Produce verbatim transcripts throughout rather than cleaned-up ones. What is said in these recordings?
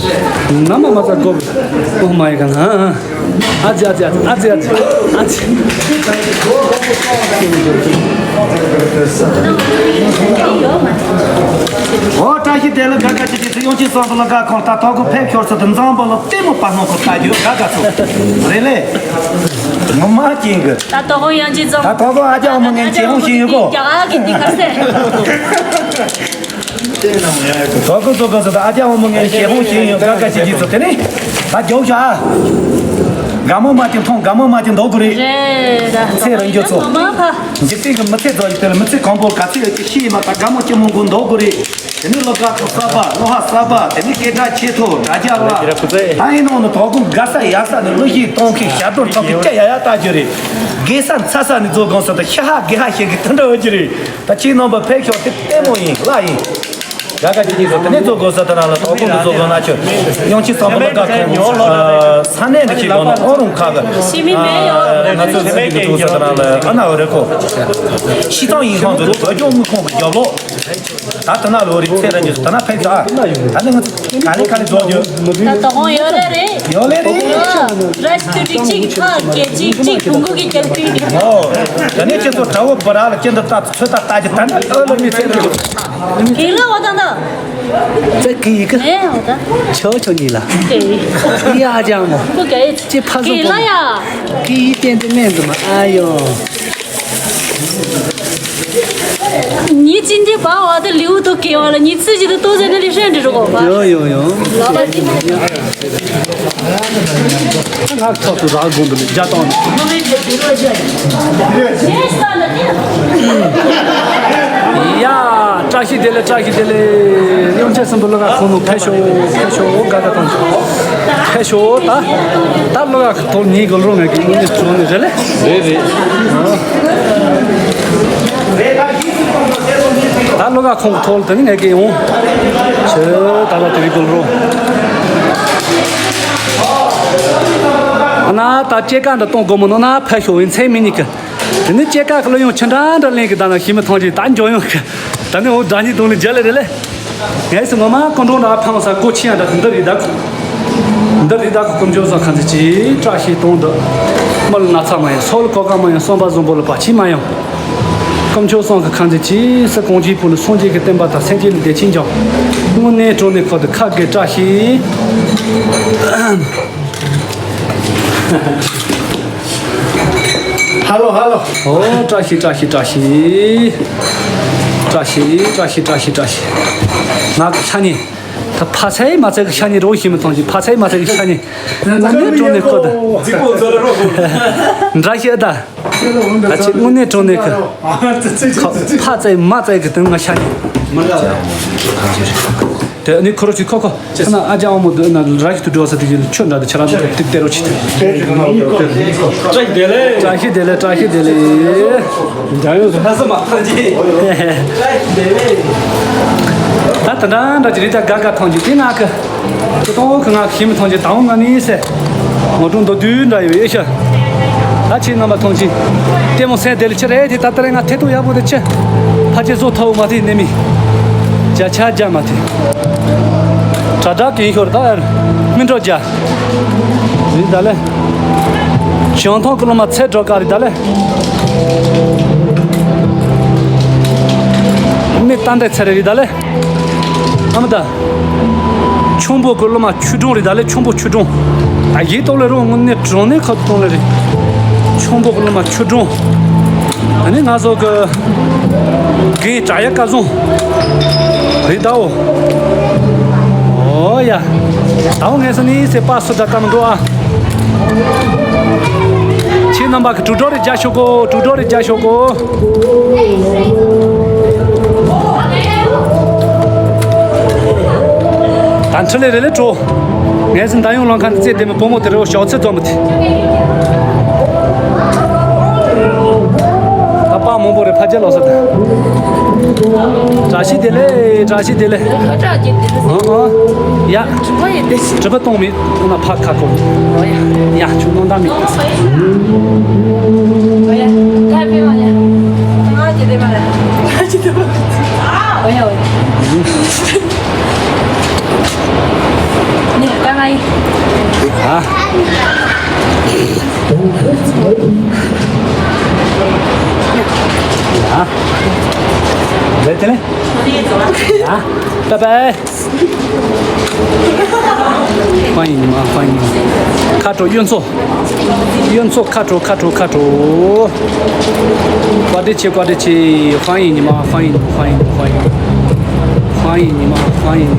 ན་མ་མ་ཚ་གོ། ཨོ་མའི་ག་ན། ཨ་ཙི་ཨ་ཙི་ཨ་ཙི་ཨ་ཙི་ཨ་ཙི། ཨོ་བཀྲ་ཤིས་བདེ་ལེགས། དགའ་དགའ་ཅིག་ཅིག་ཚེ་ཡོང་ཆེན་བསམ་པ་ལ་དགའ་ཁོང་ད་ཐོག་གི་ཕེབས་ཤོར་ཚུལ་དུ་འཛམ་བུ་གླིང་ལྟད་མོ་པ་སྣང་གི་ལྟ་རྒྱུ་དགའ་དགའ་ཚོ། རེད་ལེ། ངོ་མ་ཅན་གི། ད་ཐོག་གི་ཡང་ཅིག་ཚོ། ད་ཐོག་གི་ཨ་ཅག་ཨ་མོ་ངའི་ཞེ་ཧོང་ཞིག་ཡོད་གོ། རྒྱ་གར་གི་འདི་ག་སེ། ཐོག་གི་ཐོག་གི་ཟེར་ད་ཨ་ཅག་ཨ་མོ་ངའི་ཞེ་ཧོང་ཞིག་ཡོད། དགའ་དགའ་ཅིག་ཅིག་ཚོ་དེ་ནི། ད་རྒྱོབ་ཤ་ཨ། དགའ་མོ་མ་ཅན་མཐོང་། དགའ་མོ་མ་ཅན་འདོགས་དགོས་རེད། རེད་ད། ཚེ་རིང་རྒྱུ་ཚོ། ངོ་མ་ཕ། འཇིག་རྟེན་གྱི་མི་ཚེ་རྫོགས་ཡི་དེ་ལ་མི་ཚེ་གང་པོ་ག་ཚོད་ཡོད་ཀྱི་ཤི་ཡི་མ་ད་དགའ་མོ་སྐྱིད་མོ་མགོ་འདོགས་དགོས་རེད། དེ་ནས་སློབ་གྲྭ་ཁག་གསར་པ། སློབ་ཧ་གསར་པ། དེ་ནས་སྐད་གྲགས་ཆེ་ཐོག་དྲ་རྒྱ་བ། ད་ཡིན་ནང་ནས་དོ་དགོང་དགའ་ས་ཡག་ས་ནས་གླུ་གཞས་གཏོང་མཁན་ཞབས་བྲོ་འཁྲབ་མཁན་སྐད་ཡག་ཡག་ལྟ་རྒྱུ་རེད། དགེ་ས་མཚར་ས་ནས་རྫོགས་དགོང་ས་ད་ཤི་ཧ་དགེ་ཧ་ཞིག་གི་དེ་འདྲ་འོས་ཀྱི་རེད། ད་ཁྱེད་རྣམ་པ་ཕེབས་ཤོག་དེ་ལྟད་མོ་ཡིན་ལ་ཡིན། དགའ་དགའ་ཅིག་ཅིག་ཚོ་དེ་ནས་རྫོགས་དགོང་ས་ད་ན་ལ་དོ་དགོང་དུ་རྫོགས་དགོང་ན་ཆོས་ཡང་ཅིག་བསམ་པ་ལ་དགའ་ཁོང་ས་གནས་འདི་ཅིག་ལོ་ན་ཨོ་རུང་ཁ་གི། ཤི་མི་མེད་ཡོད། ང་ཚོ་ཚེ་རིང་གི་འདུག་ས་ད་ན་ལ་ཨ་ན་འོ་རེ་ཁོ། ཤི་ཙང་ཡིན་ཁོང་ཚོ་བོད་ལྗོངས་དངུལ་ཁང་གི་རྒྱབ་ལོགས། ད་ད་ན་ལོ་རེ་ཚེ་རིང་གི་ད་ན་ཕེབས་ཤག་ད་ནི་ང་ཚོ་ག་ནས་ག་ནས་རྫོགས་རྒྱུ། ད་དོ་དགོང་ཡོད་རེད་རེད། ཡོད་ལེ་རེད། ར་ཤི་ཏུ་ཏི་གཅིག་ཁ་སྐད་གཅིག་གཅིག་ཀྲུང་གོ་གི་རྒྱབ་ཀྱི། ཨོ། ད་ནི་ཁྱེད་ཚོ་དགྲ་བོ་བུ་ར་ལ་ཁྱེད་འདི་ལྟ་ཚོད་ལྟ་ལྟ་རྒྱུ་ད་ནི་ཨོ་ལ་མི་ཚེ་རིང་གི། གི་ལ་བ་དང་ད། 这给一个，没有的。求求你了。给。你阿讲嘛，不给。这怕是给了呀。给一点点面子嘛，哎呦。你今天把我的礼物都给完了，你自己的都在那里剩着，知道吧？有有有。老板，今天。 ང་ཐོག་ཏུ་རག་དགོན་པ་ནས་རྒྱ་བཏང་ནས། ཡ། བཀྲ་ཤིས་བདེ་ལེགས། བཀྲ་ཤིས་བདེ་ལེགས། དབྱངས་ཅན་སྲིན་པོ་སློབ་གྲྭ་ཁོང་ནང་ཕེབས་ཤོག་ཕེབས་ཤོག་དགའ་དགའ་གཏོང་། ཕེབས་ཤོག་ད། ད་སློབ་གྲྭ་ཐོག་ཉིན་གི་རོ་ངས་ཀྱི་དངོས་གནས་བྱུང་ནས་རེད་ལེ། རེད་རེད། ད་སློབ་གྲྭ་ཁོང་གི་ཐོག་ལ་དེ་ནི་ངས་ཀྱི་ཡོང་། ཆེ་ད་ལ་དེ་རིགས་གི་རོ། ཨ་ན་ད་སྐྱེས་ཀ་འདི་གཏོང་དགོས་མོ་ནོ་ན་ཕ་ཤོ་ཡིན་ཚེ་མི་ཉིད་ཀི། དེ་ནི་སྐྱེས་ཀ་གི་ལོ་ཡོང་ཆུ་འདྲ་འདྲ་ལེན་གི་ད་ན་ཤི་མི་ཐང་ཅིག་ད་འཇོག་ཡོང་གི། ད་ནི་འོ་ད་ཉིད་དུང་ལི་རྒྱ་ལེ་རེ་ལེ། ངས་སི་ངོ་མ་ཀོན་ཀྲོང་འདྲ་ཕང་ས་གོ་ཆི་ཡང་འདྲ་དེ་འདི་རིགས་ད་ཁུ། འདི་རིགས་ད་ཁུ་ཀུན་སྐྱོབ་སོང་ཁང་ཚེ་ཅི་བཀྲ་ཤིས་དོན་དུ། མི་ལ་ན་ཚ་མ་ཡིན་སོགས་ལ་གོ་ཀ་མ་ཡིན་གསོན་པ་བཟང་པོ་ལ་བ་ཆི་མ་ཡོང་། ཀུན་སྐྱོབ་སོང་གི་ཁང་ཚེ་ཅི་སི་གོང་ཆེན་བུ་ལ་སངས་རྒྱས་ཀྱི་བསྟན་པ་དང་སེམས་ཅན་ལ་བདེ་སྐྱིད་འབྱུང་། དངོས་གནས་དྲང་གནས་ཁོ་དུ་ཁ་དགེ་བཀྲ་ཤིས། ཧ་ལོ་ཧ་ལོ། ཨོ་བཀྲ་ཤིས་བཀྲ་ཤིས་བཀྲ་ཤིས། བཀྲ་ཤིས་བཀྲ་ཤིས་བཀྲ་ཤིས་བཀྲ་ཤིས། ང་གི་ཤ་ཉེ། ད་ཕ་ཚའི་མ་ཚའི་གི་ཤ་ཉེ་རོ་ཤི་མི་ཐང་ཅིག་ཕ་ཚའི་མ་ཚའི་གི་ཤ་ཉེ། ང་ནི་དྲང་གནས་ཁོ་ད། འདྲ་ཤེས་ད། ད་ཅི་དངོས་གནས་དྲང་གནས་ཁོ། ཕ་ཚའི་མ་ཚའི་གི་དོན་ང་ཤ་ཉེ། དེ་ནི་ཁོ་རོ་ཅི་ཁོ་ཁོ། ཁྱེད་ན་ཨ་ཅག་ཨ་མོ་འདི་ན་ར་ཞིག་ཏུ་འགྲོ་ས་དེ་ཡིན་ཆོས་འདྲ་དེ་ཆ་ར་དེ་ཏིག་ཏེ་རོ་ཆི་དེ། བཀྲ་ཤིས་བདེ་ལེགས། བཀྲ་ཤིས་བདེ་ལེགས། བཀྲ་ཤིས་བདེ་ལེགས། འཇམ་ཡོད་ཟེར་ན་སུ་མ་ཐང་ཅི། བཀྲ་ཤིས་བདེ་ལེགས། ད་ད་འདྲ་འདྲ་ཅི་རི་ད་དགའ་དགའ་ཐང་ཅི་དེ་ང་གི། ཁྱེད་ཏོང་གི་ང་གི་ཤི་མི་ཐང་ཅི་དང་ང་ནི་ཟེར། ངོ་ཀྲུང་མདོ་དུས་འདྲ་ཡོད་ཨེ་ཤ། ད་ཁྱེད་རྣམ་པ་ཐོང་ཅིག་ལྟད་མོ་སེམས་བདེ་ལེགས་ཆེ་རེད་དེ། ད་ལྟ་རེ་ང་ཐེ་ཐུག་ཡག་པོ་དེ་ཆེ། ཕ་ཆེ་བཟོ་ཐའུ་མ་ཐེ་ནེ་མི། བརྒྱ་ཆ་བརྒྱ་མ་ཐེ། དྲ་དྲག་གིན་ཤོར་ད་ཨར། སྨིན་གྲོགས་བརྒྱ། རེད་ད་ལེ། བྱང་ཐང་གི་སློབ་མ་ཚེ་སྒྲོལ་དཀར་རེད་ད་ལེ། མི་ཏན་ཏན་ཚེ་རེད་རེད་ད་ལེ། ཨ་མ་ད། ཆུང་པོ་གི་སློབ་མ་ཆོས་སྒྲོན་རེད་ད་ལེ། ཆུང་པོ་ཆོས་སྒྲོན། ད་ཡིད་རྟོག་ལེ་རོ་དངོས་གནས་དྲང་གནས་ཁ་ཐུག་གཏོང་ལེ་རེད། ཆུང་པོ་གི་སློབ་མ་ཆོས་སྒྲོན། ད་ནི་ང་ཚོ་གི་རྒན་དྲ་ཡ་སྐལ་བཟང་རེད་ད་འོ། ཨོ་ཡ། ད་འོ་ངས་ས་ནི་སེ་པ་སུ་ད་ཀ་མི་འགྲོ་ཨ། ཁྱེད་རྣམ་པ་གི་དྲུག་སྒྲོ་རེ་རྒྱ་ཤོག་གོ། དྲུག་སྒྲོ་རེ་རྒྱ་ཤོག་གོ། ད་འཕྲི་ལེ་རེ་ལེ་འགྲོ། ངས་ཟིན་ད་ཡོང་ལོང་ཁ་ནི་རྩེ་དེ་མི་བུ་མོ་དེ་རེ་བ་ཤོག་ཚེ་རྫོགས་མི་དེ། ད་པ་མང་པོ་རེ་ཕ་རྒྱལ་ལོག་ས་ད། བཀྲ་ཤིས་བདེ་ལེགས། བཀྲ་ཤིས་བདེ་ལེགས། ཨ་ཨ། ཡ། གྲུ་པ་གཏོང་མི། ཁོ་ན་ཕ་ཁ་ཁོ། ཡ་ཁྱོད་ནང་ད་མི། 啊。啊。来，再来。啊，拜拜。欢迎你们，欢迎你们。卡住，运错，运错，卡住，卡住，卡住。挂得起，挂得起，欢迎你们，欢迎你们，欢迎你们，欢迎你们。 欢迎你们，欢迎你们。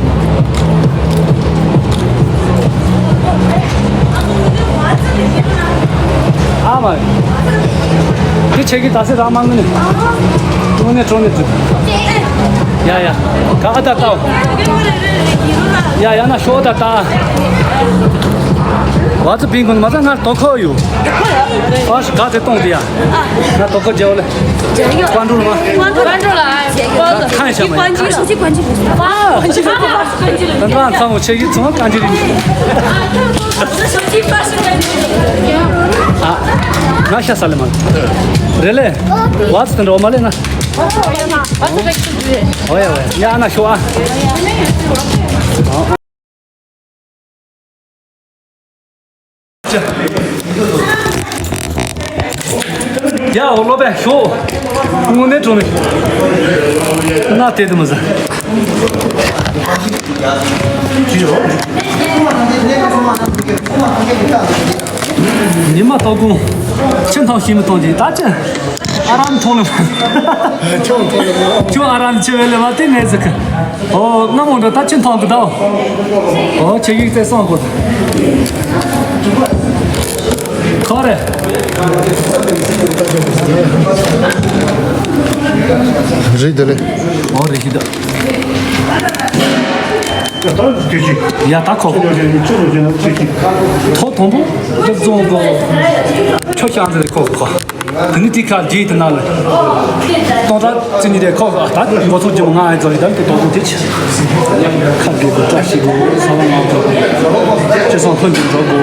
ཨ་མ། འདི་ཆེ་གི་ད་སེ་ར་མང་ནི། དངོས་གནས་དྲང་གནས་འདུག་ཡ་ཡ། ག་ཨ་ད་ལྟ། ཡ་ཡ་ན་ཤོ་ད་ལྟ། བ་ཚོ་པིན་གོན་མ་ཚ་ང་དོ་ཁོ་ཡོད། ཨ་ཤི་ག་ཚེ་གཏོང་དེ་ཡ། ང་དོ་ཁོ་རྒྱལ་བ་ལེ། ཀོན་ཀྲོལ་མ། ཀོན་ཀྲོལ་ཨ། ད་ཁ་ཡ་ཤ་མ་ཡ། 关机，手机关机。 ད་ང་ཚང་མ་ཆེ་གི་ཚང་གང་ཅི་རེད། ཨ། ང་ཤ་ས་ལེ་མ། རེ་ལེ། བ་ཚོ་དེ་འདྲ་བ་མ་ལེ་ན། ཨོ་ཡ་ཨོ་ཡ། ཡ་ན་ཤོ་ཨ། ཡ་འོ་ལོ་པའི་ཤོ། དངོས་གནས་གྲོང་ནས་ན་དེ་དུ་མི་ཟ། ཉི་མ་ལྟོགས་དགོང་། ཆུ་འཐུང་ཤེས་མི་གཏོང་གི་ད་ཅི། ཨ་རམ་འཐུང་ལ། ཁྱོད་ཨ་རམ་ཆེ་བས་ལེ་བ་དེ་ངས་ཟིག་ཨོ་སྔ་མོ་འདྲ་ད་ཆུ་འཐུང་གི་ད། ཨོ་ཆེ་གིས་བཙལ་སོང་གོ། ཁོ་རེ། རེད་དེ་ལེ། ཨོ་རེད་ཤི་ད། ཡ་ད་ཁོ། ཐོག་དང་པོ་འདི་བཙོང་གོ། ཁྱོད་ཤང་ཟེར་ཁོ་ཁོ། དེ་ནི་དེ་ཁ་རྗེས་དེ་ན་ལ། སྟོང་ཕྲག་བཅུ་གཉིས་དེ་ཁོ་ཁོ་ད་འགོ་ཚུགས་ཀྱི་མ་ང་ཨེ་ཚོ་ཡི་དམ་དུ་དོ་དགོང་དེ་ཆེ། ཁ་དགེ་གོ་བཀྲ་ཤིས་གོ་ས་བ་ང་ཚོ་གོ། ཅེ་སང་ལྷུན་གྱིས་འགྲོ་གོ།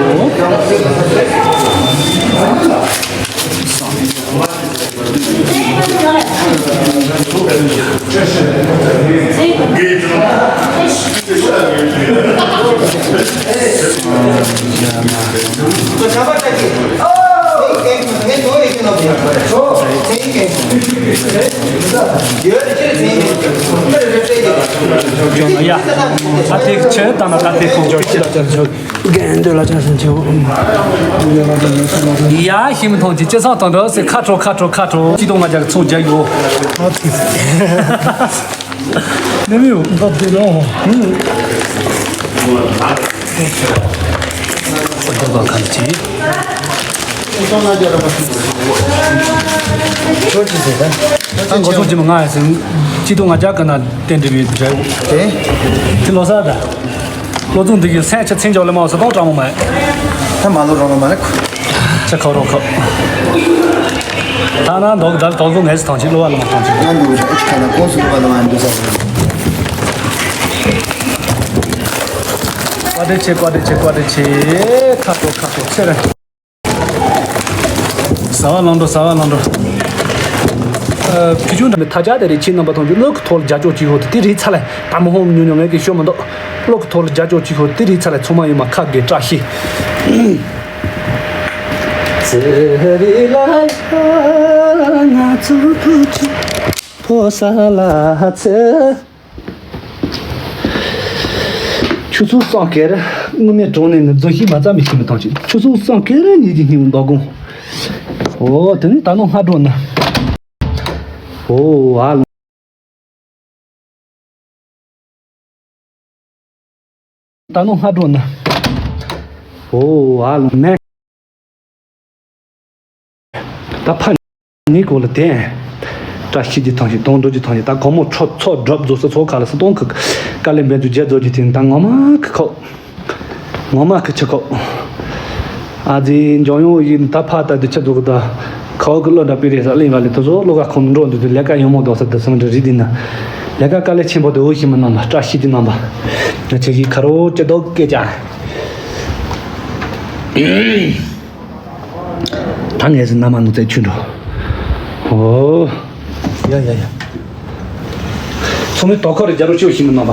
ཡ། ད་དེ་ཆེ་ད་ན་ད་དེ་ཁོང་ཆོ་ཆེ་ད་ཆ་ཆོ། རྒན་འདོད་ལ་ཆ་སེམས་ཆེ་བོ། ཡ་ཤི་མི་ཐོང་ཅི་ཅི་སང་དང་འདྲ་སེ་ཁ་ཁྲོ་ཁ་ཁྲོ་ཁ་ཁྲོ་ཅི་དང་ང་རྒྱ་ཚོ་རྒྱ་ཡོ། ནི་མི་ཡོ་འདབ་དེ་ལོ། ཁོ་རྒྱ་ག་ཁ་ཅི། ཁྱོད་ཅི་ཟེར་ད། ད་འགོ་ཚོགས་ཀྱི་མི་ང་ཡ་སེ་ཅི་དང་ང་རྒྱ་ག་ན་རྟེན་འབྲེལ་བའི་འབྲས་བུ། དེ་ལོ་ས་ད། ལོ་ཚོད་འདི་གི་སེམས་ཆ་ཚིམ་འཇོག་ལེ་མ་སོ་གཏོང་དྲང་མོ་མ། ད་མ་ལོ་རང་ལོ་མ་ལེ། ཆ་ཁ་རོ་ཁ། ད་ན་འདོག་དལ་དོག་ལོ་ངས་ཐང་ཆི་ལོ་བ་ལོ་མ་ཐང་ཆི། ང་འདུག་ཁ་ན་ཀོང་སུ་ལོ་བ་ལོ་མ་འདུག་ས། བཀའ་དྲིན་ཆེ། བཀའ་དྲིན་ཆེ། བཀའ་དྲིན་ཆེ། ཁ་ཐོག་ཁ་ཐོག་ཆེ་རེད། ཟ་བ་ལང་འགྲོ། ཟ་བ་ལང་འགྲོ། ཨ། ཕི་ཆུང་འདྲ་མི་ཐ་ཆ་དེ་རེད། ཁྱེད་རྣམ་པ་ཐོང་རྒྱུ་བློ་གི་ཐོག་ལ་རྒྱ་ཅོག་ཅིག་ཡོད་དེ་དེ་རེད་ཚ་ལ། ད་མི་ཧོང་ཉུང་ཉུང་ངས་ཀྱི་ཤོད་མི་འདུག་བློ་གི་ཐོག་ལ་རྒྱ་ཅོག་ཅིག་ཡོད་དེ་རེད་ཚ་ལ། ཚང་མ་ཡིན་མ་ཁ་དགེ་བཀྲ་ཤིས། ཚེ་རིང་ལ་ཡ་ང་ཚོ་ཐུགས་ཆུ་ཕོ་ས་ལ་ཚེ། ཆུ་ཚོད་སོང་ཁེར་དངོས་གནས་དྲང་གནས་ནི་རྫོང་ཤིང་མ་རྩ་མི་ཤིང་མི་ཐང་ཆེ། ཆུ་ཚོད་སོང་ཁེར་ཉིད་ཀྱི་སྙིང་མདོག་དགོང་། ཨོ་དེ་ནི་ད་ནོ་སྔ་དྲོ་ན། ཨོ་ཨ་ལོ། ད་ནོ་སྔ་དྲོ་ན། ཨོ་ཨ་ལོ་ནས། ད་ཕ་ནི་གོ་ལ་དེ། བཀྲ་ཤིས་ཀྱི་ཐང་ཞིག་དོང་འགྲོ་གྱི་ཐང་ཞིག་ད་གོ་མོ་ཁྲོ་ཚོ་སྒྲོབ་རྫོགས་སུ་ཚོ་ཁ་ལ་སུ་གཏོང་གི། དཀའ་ལས་འབད་དུ་རྒྱ་རྫོགས་ཀྱི་དེ་ད་ངོ་མ་གི་ཁོག་ངོ་མ་གི་ཆི་ཁོག་ཨ་ཙི་འཇོང་ཡོང་ཡིན་ད་ཕ་ད་དུ་ཆི་འདུག་ད་ཁོག་གི་བློ་འདྲ་པི་རེ་ས་གླིང་ག་ལི་དུ་ཚོ་བློ་ཁ་ཁོང་འགྲོ་འདུག་དུ་ལས་ཀ་ཡོང་མོ་འདུག་ས་དུ་སུམ་འདྲ་རི་དི་ན་ལས་ཀ་དཀའ་ལས་ཆེན་པོ་དུ་འོ་ཞིག་མི་གནང་ལ་བཀྲ་ཤིས་ཀྱི་རྣམ་པ་ང་ཆེ་གི་ཁ་རོ་ཅི་འདུག་སྐད་ཅག་ད་ངས་ཟིན་ན་མ་ནུ་ཚད་ཆུ་འགྲོ། ཨོ། ཡ་ཡ་ཡ། ཚོ་མི་དོ་ཁོ་རེ་རྒྱ་རོ་ཅོ་ཞིག་མི་གནང་པ།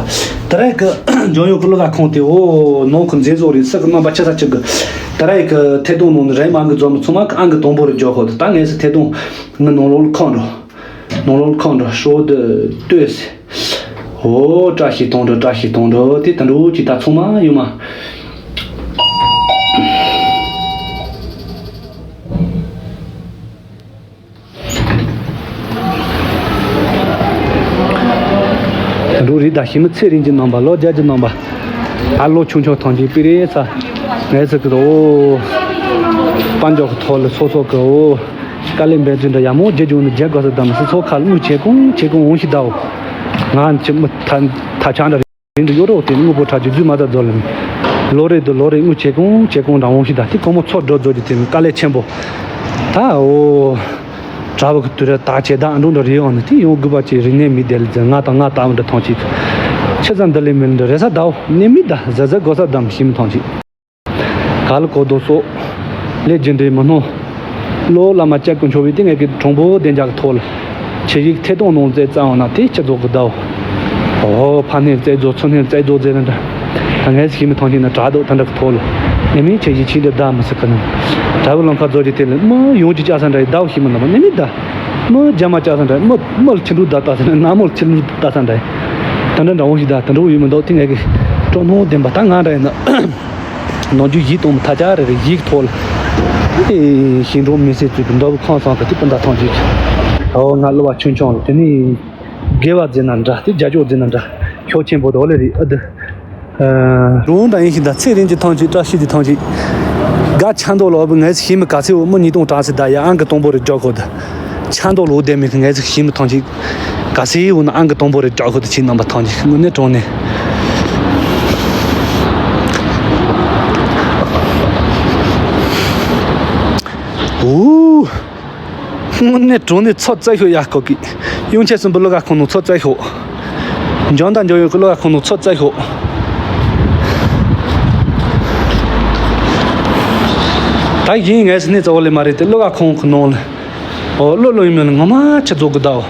ད་རེས་ཀྱི་འཇམ་དབྱངས་ཀྱི་གླུ་གར་ཁང་དེ། འོ་ནང་གི་མཛེས་བཟོ་རེད། སུ་གི་རྣམ་པ་ཆི་ས་ཆི་གི། ད་རེས་ཀྱི་ཐད་གཏོང་ནང་ནས་རེམ་མ་གི་འཛོམས་ཚང་མ་གི་ཨང་གི་དང་པོ་རེ་རྒྱག་ཁོ་ཐག་ད་ངས་སུ་ཐད་གཏོང་ངི་ནང་ལོགས་ལ་ཁང་འགྲོ། ནང་ལོགས་ལ་ཁང་འགྲོ་ཧྲོ་དི་ལྟོས་སེ། འོ་བཀྲ་ཤིས་གཏོང་འགྲོ། བཀྲ་ཤིས་གཏོང་འགྲོ། དེ་ད་འགྲོ་ཅིག་ད་ཚང་མ་ཡོད་མ། འགྲོ་རེད། ད་ཞི་མི་ཚེ་རིང་གི་རྣམ་པ། ལོ་བརྒྱད་ཀྱི་རྣམ་པ། ཨ་ལོ་ཆུང་ཆུང་ཐང་ཅིག་པི་རེ་ཚ། ངས་ཟེར་གི་འདུག་འོ། དཔལ་འབྱོར་གི་ཐོག་ལ་སོ་སོ་གི་འོ། དཀའ་ལས་འབད་བརྩོན་འདྲ་ཡ་མོ་བརྒྱབ་བྱུང་ནས་རྒྱལ་དགོས་ས་དམ་སི་ཚོ་ཁ་ལ་དངུལ་ཆེ་གོང་ཆེ་གོང་འོང་ཞིག་གདའོ། ང་ཅི་མི་ཐ་ཐ་ཆང་འདྲ་རིང་དུ་གཡོ་རོགས་དེ་དངོས་པོ་ཁྲག་རྒྱུ་རྫུས་མ་ད་རྫོ་ལེམ། ལོ་རེ་དུ་ལོ་རེ་དངུལ་ཆེ་གོང་ཆེ་གོང་འདྲ་འོང་ཞིག་གདའ། དེ་གོང་མོ་ཚོ་འགྲོ་རྫོ་རྒྱུ་དེ་དཀའ་ལས་ཆེན་པོ། ད་འོ། གྲྭ་བུ་གི་དུས་ར་ད་ཆེ་ད་འགྲོ་འདྲ་རེ་ཡོང་ནི་དེ་ཡོང་དགོས་པ་ཅིག་རིག་གནས་མི་དེ་ལ་ཛ་ང་དང་ང་ལྟ་བུ་འདྲ་ཐང་ཅིག་ཆེ་ཙམ་འདི་ལས་མི་འདྲ་རེ་ས་ད་འོ་ནི་མི་ད་ཟ་ཟ་དགོས་ས་དམ་ཞིམ་ཐང་ཅིག་ག་ལ་གོ་རྡོ་སོགས། ལས་རྒྱུ་འབྲས་མི་སྣོ། བློ་བླ་མ་སྐྱབས་ཀྱི་མཆོག་བས་དེ་ངེད་ཀྱི་གྲོང་པོ་བདེ་འཇགས་ཀྱི་ཐོག་ལ། ཆེ་ཡིག་ཐད་གཏོང་ནང་རྩེ་རྩ་འོང་ན་དེ་སྤྱི་ཚོགས་ཀྱི་བརྡའོ། ཨོ་ཕ་ནས་རྩེ་རྫོགས་ཚུ་ནས་རྩེ་རྫོགས་རྫེ་ན་འདྲ། ད་ངས་ཤི་མི་ཐང་ཆེན་ན་དྲག་འདུག་ད་འདྲ་གི་ཐོག་ལ། ནི་མིན་ཆེ་ཡིག་ཆིག་འདྲ་བརྡ་མི་སྲིད་ཀི་ན། དྲ་བའི་ལམ་ཁ་རྫོགས་ཀྱི་དེ་ལ་མི་ཡོངས་ཀྱི་ཅག་ས་འདྲ་ཡི་བརྡའོ་ཤི་མི་ན་མ་ནི་མིན་ད། མི་རྒྱ་མ་ཅག་ས་འདྲ་མི་མི་ལ་ཆི་འདུག་བརྡ་ལྟ་ས་འདྲ་ན་མོ་ལ་ཆི་འདུག་བརྡ་ས་འདྲ། ད་འདྲ་འདྲ་འོང་ཤི་ད་ད་འདྲ་འོང་ཡི་མི་འདུག་དེ་ངས་ཀྱི་སྤྲོ་སྣང་ལྡན་པ་ད་ང་འདྲ་ཡིན་ན། ནང་རྒྱུ་ཡིད་གཏོང་མི་ཐ་ཆ་རེ་རེ་ཡིད་ཐོག་ལ། ཨེ་ཞིང་འབྲོག་མི་སེར་ཚོས་ཀྱི་མདོ་བུ་ཁང་བཟང་གི་ཏི་པི་འདའ་ཐང་ཅིག་ཨོ་ང་གླུ་བ་ཆུང་ཆུང་ལ་དེ་ནི་དགེ་བ་རྫི་ན་འདྲ་དེ་རྒྱ་ཅོག་རྫི་ན་འདྲ་ཤོག་ཆེན་པོ་དོ་ལེ་རེད་ཨ་དི། རུང་འདྲ་ཡིན་ཞིག་ད་ཚེ་རིང་གི་ཐང་ཅིག་བཀྲ་ཤིས་ཀྱི་ཐང་ཅིག་དགའ་ཆ་མདོག་ལོ་བུ་ངས་ཤི་མི་ག་ཚེ་བུ་མི་ཉིས་སྟོང་གྲངས་སུ་ད་ཡ་ཨང་གི་དང་པོ་རེ་རྒྱག་གོ་ད། ཆ་མདོག་ལོ་བདེ་མི་གི་ངས་ཤི་མི་ཐང་ཅིག་ག་སེ་འོ་ན་ཨང་གི་དང་པོ་རེ་བཀྲག་ཁོ་དེ་ཕྱིན་རྣམ་པ་ཐང་ཅིག་དངོས་གནས་དྲང་གནས། འོ། དངོས་གནས་དྲང་གནས་ཚོ་རྩེ་ཤོག་ཡ་ཁོ་གི། གཡུང་ཆེན་གསུམ་པོ་གླུ་གར་ཁང་ནང་ཚོ་རྩེ་ཤོག་འཇང་དང་འཇང་ཡོད་ཀྱི་གླུ་གར་ཁང་ནང་ཚོ་རྩེ་ཤོག་ད་ཡིན་ངས་སི་ནས་རྩ་བ་ལས་མ་རེད་དེ་གླུ་གར་ཁང་གི་ནང་ལ། ཨོ་གླུ་གླུ་ཡིན་མིན་ལ་ངོ་མ་ཆི་རྫོགས་གི་ད་འོ།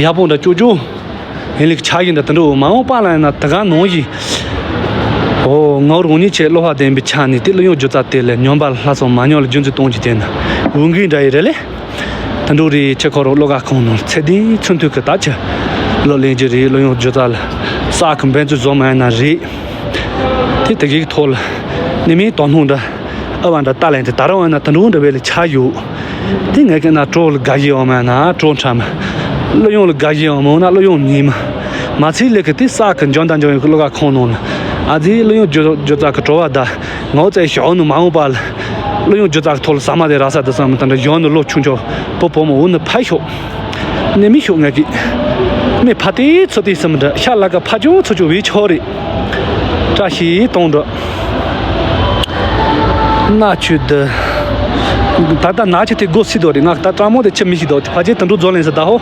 ཡག་པོ་འདྲ་ཅོ་ཅོ། ཡིན་ལིག་ཆ་ཡིན་འདྲ་དུ་འགྲོ་མ་འོངས་པ་ལ་ཡིན་ན་དེ་ག་ནང་བཞིན། ཨོ་ངའི་རང་ཉིད་ཆེད་བློ་ཕ་ལྡན་པའི་ཆ་ནས་དེ་གླུ་དབྱངས་སྒྱུ་རྩལ་དེ་ལས་སྙོམས་པ་ལྷ་སོང་མ་སྙོམས་ལ་རྒྱུན་འཛིན་གཏོང་རྒྱུ་དེ་ནི་འོས་འགན་འདྲ་ཡི་རེད་ལེ། དུ་འགྲོ་རེ་ཆེ་ཁོ་རོ་གླུ་གར་ཁང་ནང་ཚད་ལྡན་ཚུན་མཐུད་ཀྱི་ད་ཆ་གླུ་ལེན་རྒྱུ་རེད། གླུ་དབྱངས་སྒྱུ་རྩལ་ལ་ས་གི་འབད་བརྩོན་བཟོ་མ་ཡིན་ན་རེད། དེ་དེ་གའི་ཐོག་ལ་ནི་མིའི་དོ་སྣང་འདྲ་ཨ་བ་འདྲ་ལྟ་ལེན་དེ་ད་རུང་ཡིན་ན་དུ་འགྲོ་འདྲ་བས་ལ་ཆ་ཡོད། དེ་ངས་ཀྱི་ན་གྲོགས་ལ་དགའ་ཞེས་འོ་མ་ན་གྲོགས་འཁྲམ། གླུ་དབྱངས་ལ་དགའ་ཞེས་འོ་མ་འོ་ན་གླུ་དབྱངས་ཉིན་མ། མ་ཚིག་ལས་ཀྱི་དེ་ས་གི་འཇོན་དང་འཇོན་ཡོད་ཀྱི་གླུ་གར་ཁང་ནང་ལ། ཨ་ཙི་གླུ་དབྱངས་སྒྱུ་སྒྱུ་རྩལ་གྱི་བྲོ་བ་ད། ངའོ་ཙེ་ཞོག་ནི་མ་འོངས་པ་ལ། གླུ་དབྱངས་སྒྱུ་རྩལ་གྱི་ཐོག་ལ་ཟ་མ་དེ་ར་ས་དུ་བསམ་མི་དང་འདྲ་ཡོང་ནི་ལོ་ཆུང་ཆོག་པོ་བོ་མོ་འུ་ནི་ཕ་ཤོག་ནི་མི་ཤོག་ང་གི། མི་ཕ་དེ་ཚོ་དེ་བསམ་མི་འདྲ་ཤ་ལ་ཀ་ཕ་ཅོ་ཚོ་ཅོ་བའི་ཆོག་རེད། བཀྲ་ཤིས་གཏོང་འགྲོ། ན་ཆུ་དི། ད་ལྟ་ན་ཆུ་དེ་སྒོ་སྲིད་དོ་རེད། ང་ད་ཀྲ་མོ་དེ་ཆུ་མི་ཤི་དོ་དེ་ཕ་ཆེ་དུ་འགྲོ་རྫོ་ལེན་ས་ད་ཧོ།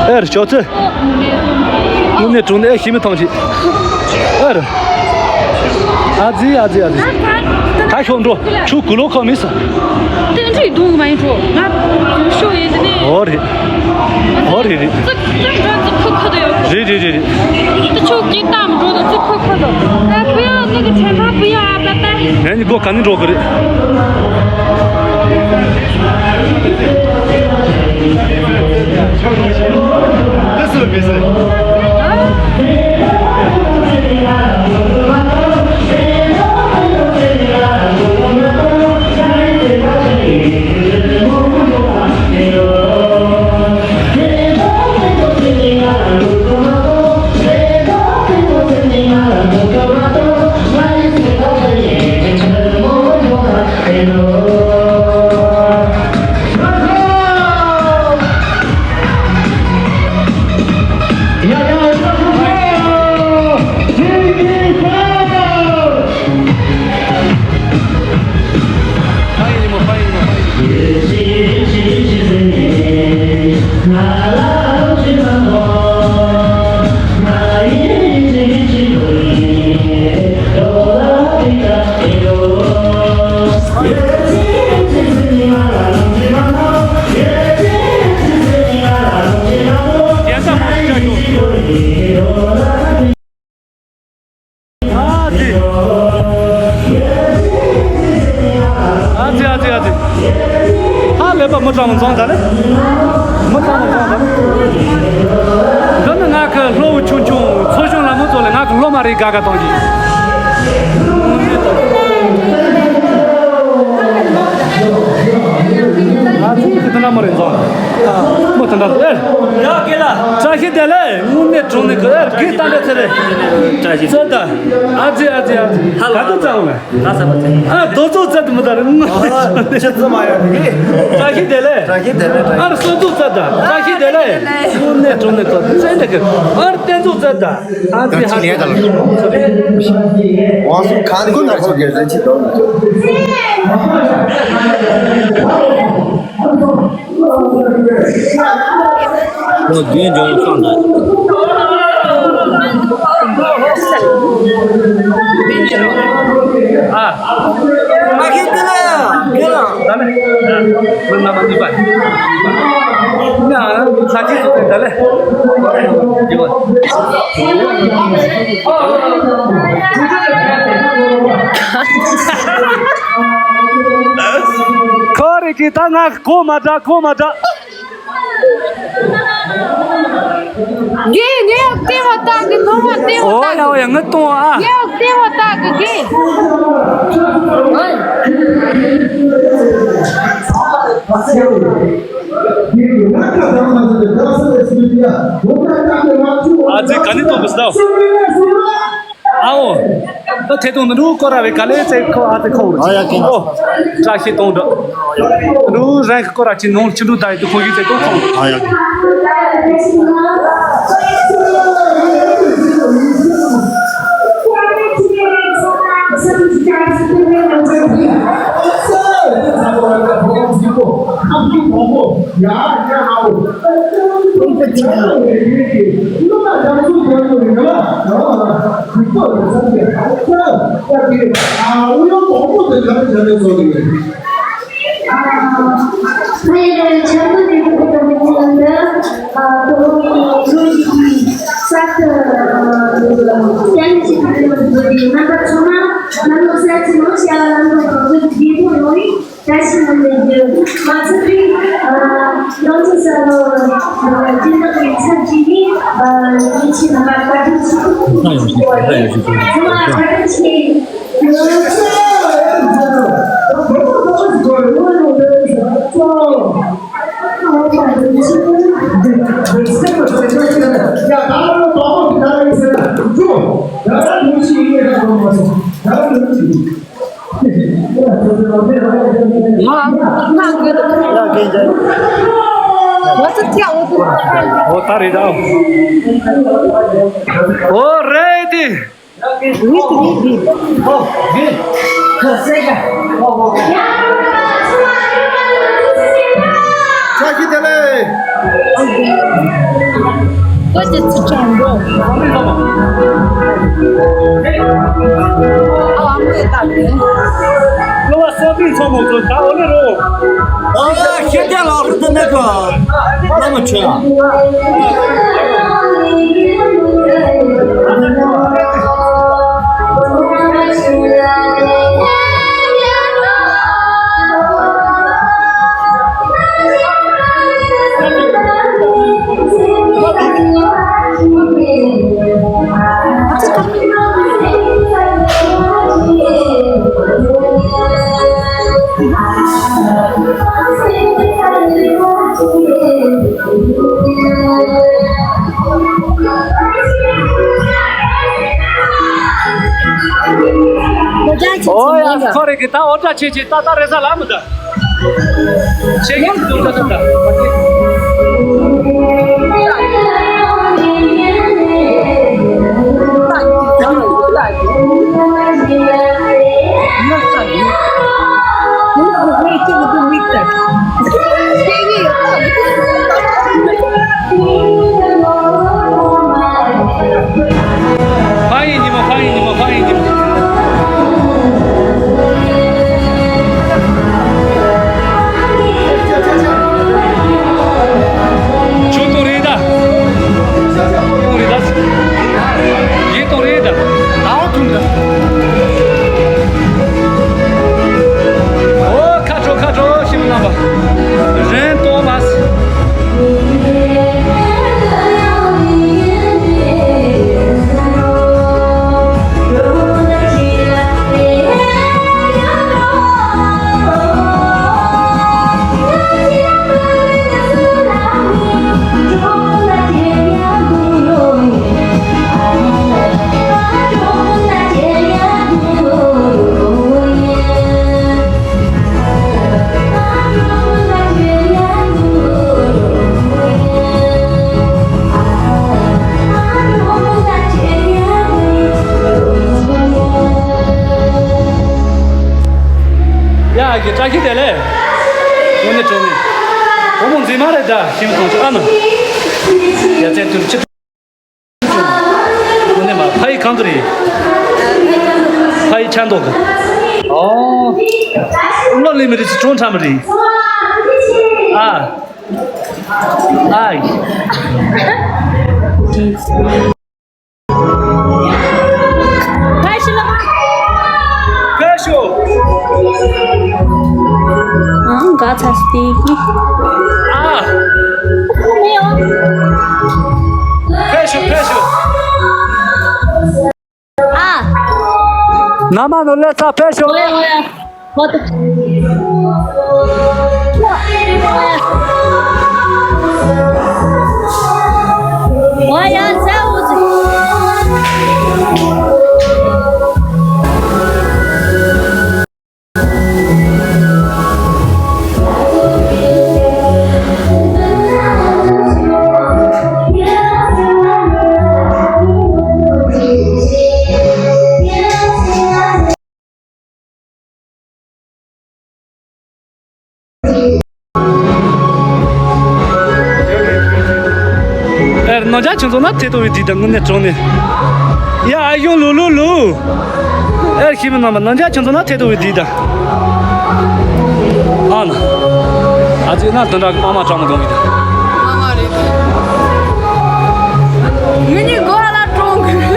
ཨེ་རེད་ཤོག་ཚེ། དངོས་གནས་དྲང་གནས་ཨེ་ཤི་མི་ཐང་ཆེ། ཨེ་རེད། ཨ་ཙི་ཨ་ཙི་ཨ་ཙི། ད་ཤོག་འགྲོ། ཁྱོད་གུ་ལོ་ཁོ་མི་ས། ཏན་ཏིག་གདོང་མ་ཡིན་འགྲོ། ང་ཤོག་ཡིན་དེ་ནས། ཨོ་རེད། ཨོ་རེད་རེད། ཙི་ཙི་འགྲོ་ཙི་ཁུ་ཁུ་དུ་ཡོད། རེད་རེད་རེད་རེད། ད་ཁྱོད་ཀྱིས་གཏམ་འགྲོ་དུ་ཙི་ཁུ་ཁུ་དུ། ད་བུ་ཡ་ནི་གི་ཁྲེན་ཁང་བུ་ཡ་ཨ་པ་ད། ངས་ནི་སྒོ་ག་ནས་འགྲོ་གི་རེད། ཨ་ཙི། ཨ་ཙི་ཨ་ཙི་ཨ་ཙི། ཧ་ལས་པ་མི་གྲངས་མང་ཙང་ད་ལེ། མི་གྲངས་མང་ཙང་ད་ལེ། འདི་ནི་ང་གི་སློབ་བུ་ཆུང་ཆུང་ཚོ་ཆུང་ལ་མི་ཚོ་ལས་ང་གི་སློབ་མ་རེད། དགའ་དགའ་གཏོང་གི། ང་ཚོ་གི་དེ་འདྲ་མ་རེད་ཙང་། མི་དེ་འདྲ་ཨེ། ཡ་སྐེ་ལ། བཀྲ་ཤིས་བདེ་ལེགས། དངོས་གནས་དྲང་གནས་གི་ཨེ་གི་ཏན་ཏན་ཚེ་རེད། བཀྲ་ཤིས་བདེ་ལེགས། ཙོ་ད། ཨ་ཙི་ཨ་ཙི་ཨ་ཙི། ཧ་ལ། ག་དུ་ཙང་ལ། ང་ས་པ་ཙི། ཨ་དོ་ཙོ་ཙ་དུ་མི་ད་རེད། ཨ་ཅི་ཙི་མ་ཡ་དེ་གི། བཀྲ་ཤིས་བདེ་ལེགས། བཀྲ་ཤིས་བདེ་ལེགས། ཨ་ར་སོ་ཙོ་ཙ་ད། བཀྲ་ཤིས་བདེ་ལེགས། དངོས་གནས་དྲང་གནས་གི་ཙན་དེ་གི། ཨ་ར་བསྟན་ཙོ་ཙ་ད། ཨ་ཙི་ཧ་ཙི། ཝང་སུ་ཁང་ནི་ཁོ་ནར་ཁོ་གེར་ཙན་ཅི་དོ་ནི་ཅོ། ཁོ་རྒྱུན་འཇོག་སོང་ད། ཨ། ཨ་ཁེ་ཏི་ལ་ཡ། ཁེ་ལ། ད་ལེ། མི་རྣམ་པ་གཉིས་པ། ཡང་ས་ཆེན་སུ་ད་ལེ། འདི་བ། ཁོ་རེ་གི་ད་ང་གོ་མ་འདྲ་གོ་མ་འདྲ། རྒན། ངས་ཡང་ལྟེ་བ་ལྟ་གི། ནོར་བ་ལྟེ་བ་ལྟ་གི། ཨོ་ཡ་ཨོ་ཡ། ངས་གཏོང་བ་ཨ། ངས་ཡང་ལྟེ་བ་ལྟ་གི་རྒན། ཨ་ཙི་ག་ནས་གཏོང་གི་སོ། ཨའོ། ད་ཐད་གཏོང་འདི་འདྲ་སྐོར་ར་བའི་ག་ལེ་ཚེ་ཁོ་ཨ་ཙི་ཁོ་རུ། ཨ་ཡ་ཀེ་ཨོ། བཀྲ་ཤིས་གཏོང་འདྲ། འདུ་རང་གི་སྐོར་ར་ཅི་ནོར་ཆུ་འདུ་ད་ཡི་དུ་ཁོ་གི་ཚེ་གཏོང་ཁོ། ཨ་ཡ་ཀེ། བཀྲ་ཤིས་བདེ་ལེགས། མ་ཚུལ་ཁྲིམས། ཨ། ང་ཚོ་ས་ལོ་སྦྱིན་བདག་གི་ཚབ་བྱས་ནས། ཨ། ཉེ་ཆར་རྣམ་པ་བཀའ་དྲིན་ཆེ་ཚང་མ་བཀའ་དྲིན་ཆེ། ང་ང་གི་ང་ཚོ་ཐེ་འོ་ཏུ། ཨོ་ད་རེད་ད། ཨོ་རེད་དེ། རེད་དེ་རེད་དེ། ཨོ་རེད། ཁ་སེ་ག། ཨོ་ཨོ། བཀྲ་ཤིས་བདེ་ལེགས། ཁྱོད་ཀྱི་ཚིག་ཆང་འགྲོ། ཨ་ཨ་མོས་བཏགས་ཏེ། བློ་བ་སོགས་པའི་ཚོགས་མང་ཚོགས་ད་འོ་ནི་རོ། ཨ་ཤེས་ཀྱང་ལག་ཏུ་མེད་པ། བླ་མ་ཆོས། ཨོ་ཡ། ཁོ་རེ་གི་ད་འོ་ད་ཆེ་ཆེ་ད་ད་རེ་ས་ལ་མི་ད། ཆེ་གི་ཏུ་ད་ད་ད། ཕ་ཡི་ཉི་མ། ཕ་ཡི་ཉི་མ། ཕ་ཡི་ཉི་མ། བཀྲ་ཤིས་བདེ་ལེགས། དངོས་གནས་དྲང་གནས། བུ་མོ་མཛེས་མ་རེད་ད། ཤིང་ཐང་ཆུ་ཨ་མ། ཡ་བཙན་དུ་ཆུ། དངོས་གནས་མ་ཕ་ཡི་གང་དུ་རེད། ཕ་ཡི་ཆ་མདོག་གི། ཨོ། བློ་ལི་མི་རེད་ཅི་ཅུང་ཁྲ་མི་རེད། ཨ། ཨ་ཡི། ཕེབས་ཤོག་ཨང་ག་ཚ་སྟེ་གི་ཨ། ཁོ་མེད་ཨང་། ཕེབས་ཤོག་ཕེབས་ཤོག་ཨ། ན་མ་ནོ་ལེ་ཚ་ཕེབས་ཤོག་ཨོ་ཡ་ཨོ་ཡ། ཨེར་ནང་ཇ་ཁྱོད་ཚོ་ན་ཐེ་ཏོ་བའི་དུས་དང་དངོས་གནས་དྲང་གནས། ཡ་ཨ་ཡོང་ལུ་ལུ་ལུ། ཨེར་ཤི་མི་ནང་མ་ནང་ཇ་ཁྱོད་ཚོ་ན་ཐེ་ཏོ་བའི་དུས་དང་། ཨ་ན། ཨ་ཙི་ན་དོན་དག་མ་མ་གྲང་མོ་གང་གི་དང་། མ་མ་རེད། ངུ་ནི་གོ་ཨ་ལ་གྲོང་གི།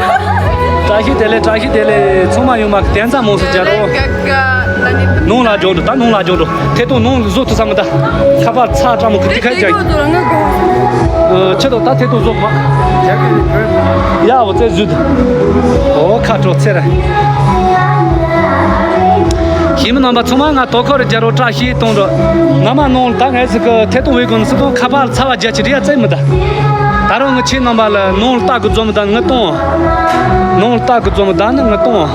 བཀྲ་ཤིས་བདེ་ལེགས། བཀྲ་ཤིས་བདེ་ལེགས། ཚང་མ་ཡོང་མ་གི་དན་རྩ་མང་སུ་རྒྱ་རོ། ནང་ལ་འཇོག་འགྲོ། ད་ནང་ལ་འཇོག་འགྲོ། ཐེ་ཏོ་ནང་ལ་བཟོ་ཐུབ་ས་མི་ད། ཁ་པར་ཚ་གྲང་མོ་གི་དེ་ཁ་རྒྱག་ཨ། ཆེ་དོ་ད་ཐེ་ཏོ་བཟོ་མ། ཡ་འོ་ཙེ་བཟོས་འདུག་ཨོ་ཁ་དྲོ་ཚེ་ར། ཤི་མི་ནང་པ་ཚང་མ་ང་དོ་ཁོ་རེ་རྒྱ་རོ་བཀྲ་ཤིས་གཏོང་རོགས། ང་མ་ནང་ལ་ད་ངས་ཟིག་གི་ཐེ་ཏོ་བས་གོ་ནི་སི་ཏོ་ཁ་པར་ཚ་བ་རྒྱ་ཆེ་རེ་ཡ་ཙེ་མི་ད། ད་རུང་ངི་ཆེ་ནང་པ་ལ་ནང་ལ་ལྟ་གི་འཛོམས་དང་ངི་གཏོང་། ནང་ལ་ལྟ་གི་འཛོམས་དང་ནི་ངི་གཏོང་།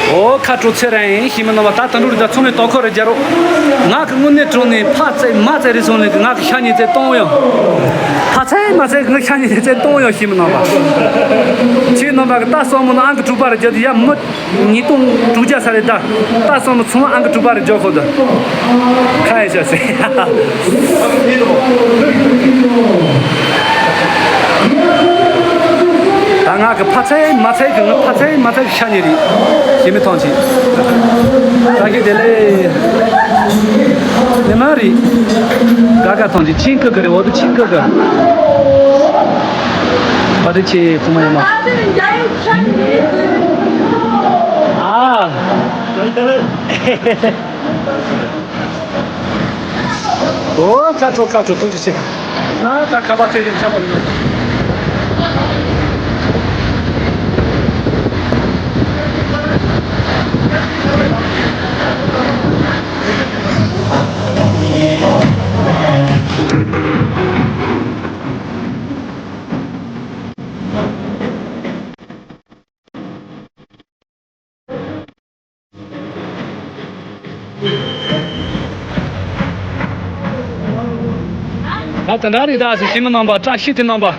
ཨོ་ཁ་དྲོ་ཚེ་རིང་། ཤི་མི་ནང་པ་ད་ད་འགྲོ་རི་ད་ཚོང་ལས་དོ་ཁོ་རེ་རྒྱ་རོ། ང་གི་དངོས་གནས་དྲང་གནས་ཕ་ཚེ་མ་ཚེ་རེ་སོང་ནས་ང་གི་ཤ་ཉེ་ཚེ་གཏོང་ཡོང་། ཕ་ཚེ་མ་ཚེ་ང་ཤ་ཉེ་ཚེ་གཏོང་ཡོང་། ཤི་མི་ནང་པ། ཁྱེད་ནང་པ་གི་ད་སོང་མོ་ན་ཨང་གི་དྲུག་པ་རེ་རྒྱ་དུ་ཡ་མི། ཉིས་སྟོང་དྲུག་བརྒྱ་ས་རེད་ད། ད་སོང་ནི་ཚོང་ཨང་གི་དྲུག་པ་རེ་འཇོག་ཁོ་ད། ཁ་ཡེ་ཤ་སེ། ད་ང་གི་ཕ་ཚེ་མ་ཚེ་གི་ང་ཕ་ཚེ་མ་ཚེ་གི་ཤ་ཉེ་རེད། ཤི་མི་ཐོང་ཆེ། ད་གི་དེ་ལེ། ནི་མ་རེད། ག་ག་ཐོང་ཆེ་ཆིང་ཀི་གི་རེད། འོ་དུ་ཆིང་ཀི་གི། བ་དུ་ཆེ་ཚོང་མ་ཡིན་མ། ཨ། ཨོ་ཁ་དྲོ་ཁ་དྲོ་ཐུགས་རྗེ་ཆེ། ང་ད་ཁ་པར་ཚད་ཅིག་ཆགས་པ་ཡིན། ད་དེ་འདྲ་རེད། ད་སེམས་ནང་པ་བཀྲ་ཤིས་དེ་ནང་པ།